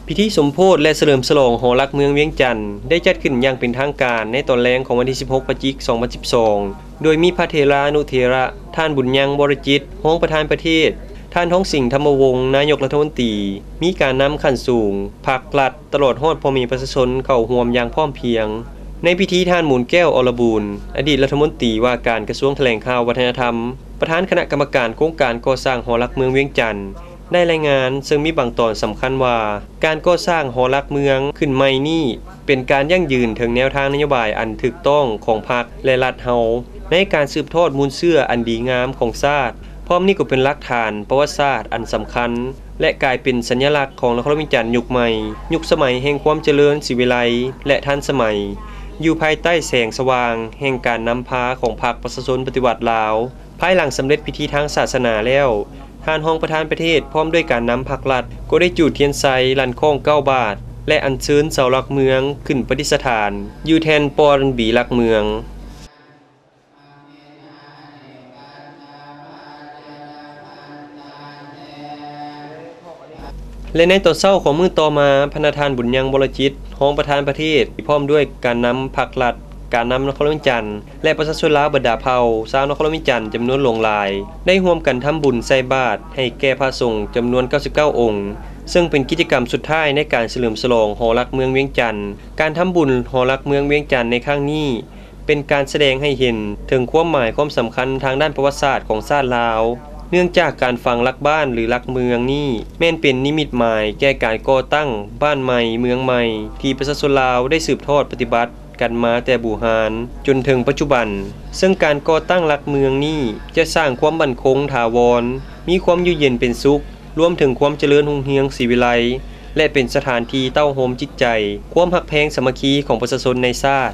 ພິທີສົມໂພດ ແລະ ສະເຫຼີມສະຫຼອງຫໍຫຼັກເມືອງວຽງຈັນ ໄດ້ຈັດຂຶ້ນຢ່າງເປັນທາງການໃນຕອນແລງຂອງວັນທີສິບຫົກ ພະຈິກ ສອງພັນສິບສອງ ໂດຍມີພະເຖລານຸເຖລະ, ທ່ານ ບຸນຍັງ ວໍລະຈິດ ຮອງປະທານປະເທດ, ທ່ານ ທອງສິງ ທຳມະວົງ ນາຍົກລັດຖະມົນຕີ, ມີການນຳຂັ້ນສູງ, ພັກລັດ, ຕະຫຼອດຮອດພໍ່ແມ່ປະຊາຊົນເຂົ້າຮ່ວມຢ່າງພ້ອມພຽງ. ໃນພິທີ ທ່ານ ມູນແກ້ວ ອລະບູນ ອະດີດລັດຖະມົນຕີວ່າການກະຊວງຖະແຫຼງຂ່າວວັດທະນະທຳ, ປະທານຄະນະກຳມະການໂຄງການກໍ່ສ້າງຫໍຫຼັກເມືອງວຽງຈັນ ໄດ້ລາຍງານ ເຊິ່ງມີບາງຕອນສຳຄັນວ່າ ການກໍ່ສ້າງຫໍຫຼັກເມືອງຂຶ້ນໃໝ່ນີ້ ເປັນການຢັ້ງຢືນເຖິງແນວທາງນະໂຍບາຍອັນຖືກຕ້ອງຂອງພັກ ແລະ ລັດເຮົາ ໃນການສືບທອດມູນເຊື້ອອັນດີງາມຂອງຊາດ, ພ້ອມນີ້ກໍເປັນຫຼັກຖານປະຫວັດສາດອັນສຳຄັນ ແລະ ກາຍເປັນສັນຍະລັກຂອງນະຄອນຫຼວງວຽງຈັນຍຸກໃໝ່, ຍຸກສະໄໝແຫ່ງຄວາມຈະເລີນສີວິໄລ ແລະ ທັນສະໄໝ, ຢູ່ພາຍໃຕ້ແສງສະຫວ່າງແຫ່ງການນຳພາຂອງພັກປະຊາຊົນປະຕິວັດລາວ. ພາຍຫຼັງສຳເລັດພິທີທາງສາສະໜາແລ້ວ, ທ່ານຮອງປະທານປະເທດ ພ້ອມດ້ວຍການນຳພັກລັດ ກໍໄດ້ຈູດທຽນໄຊລັນຄ້ອງເກົ້າບາດ ແລະ ອັນເຊີນເສົາຫຼັກເມືອງຂຶ້ນປະດິດສະຖານ ຢູ່ແທ່ນປ້ອນບີຫຼັກເມືອງ. ແລະ ໃນຕອນເຊົ້າຂອງມື້ຕໍ່ມາ, ພະນະທ່ານ ບຸນຍັງ ວໍລະຈິດ ຮອງປະທານປະເທດ ພ້ອມດ້ວຍການນຳພັກລັດ, ການນຳນະຄອນຫຼວງວຽງຈັນ ແລະ ປະຊາຊົນລາວບັນດາເຜົ່າຊາວນະຄອນຫຼວງວຽງຈັນຈຳນວນຫຼວງຫຼາຍ ໄດ້ຮ່ວມກັນທຳບຸນໃສ່ບາດໃຫ້ແກ່ພະສົງຈຳນວນເກົ້າສິບເກົ້າອົງ, ເຊິ່ງເປັນກິດຈະກຳສຸດທ້າຍໃນການສະເຫຼີມສະຫຼອງຫໍຫຼັກເມືອງວຽງຈັນ. ການທຳບຸນຫໍຫຼັກເມືອງວຽງຈັນໃນຄັ້ງນີ້ ເປັນການສະແດງໃຫ້ເຫັນເຖິງຄວາມໝາຍຄວາມສຳຄັນທາງດ້ານປະຫວັດສາດຂອງຊາດລາວ, ເນື່ອງຈາກການຝັງຫຼັກບ້ານ ຫຼື ຫຼັກເມືອງນີ້ ແມ່ນເປັນນິມິດໝາຍແກ່ການກໍ່ຕັ້ງບ້ານໃໝ່ເມືອງໃໝ່ ທີ່ປະຊາຊົນລາວໄດ້ສືບທອດປະຕິບັດ ກັນມາແຕ່ບູຮານຈົນເຖິງປັດຈຸບັນ, ເຊິ່ງການກໍ່ຕັ້ງຫຼັກເມືອງນີ້ຈະສ້າງຄວາມໝັ້ນຄົງຖາວອນ, ມີຄວາມຢູ່ເຢັນເປັນສຸກ, ລວມເຖິງຄວາມຈະເລີນຮຸ່ງເຮືອງສີວິໄລ ແລະ ເປັນສະຖານທີ່ເຕົ້າໂຮມຈິດໃຈ, ຄວາມຮັກແພງສາມັກຄີຂອງປະຊາຊົນໃນຊາດ.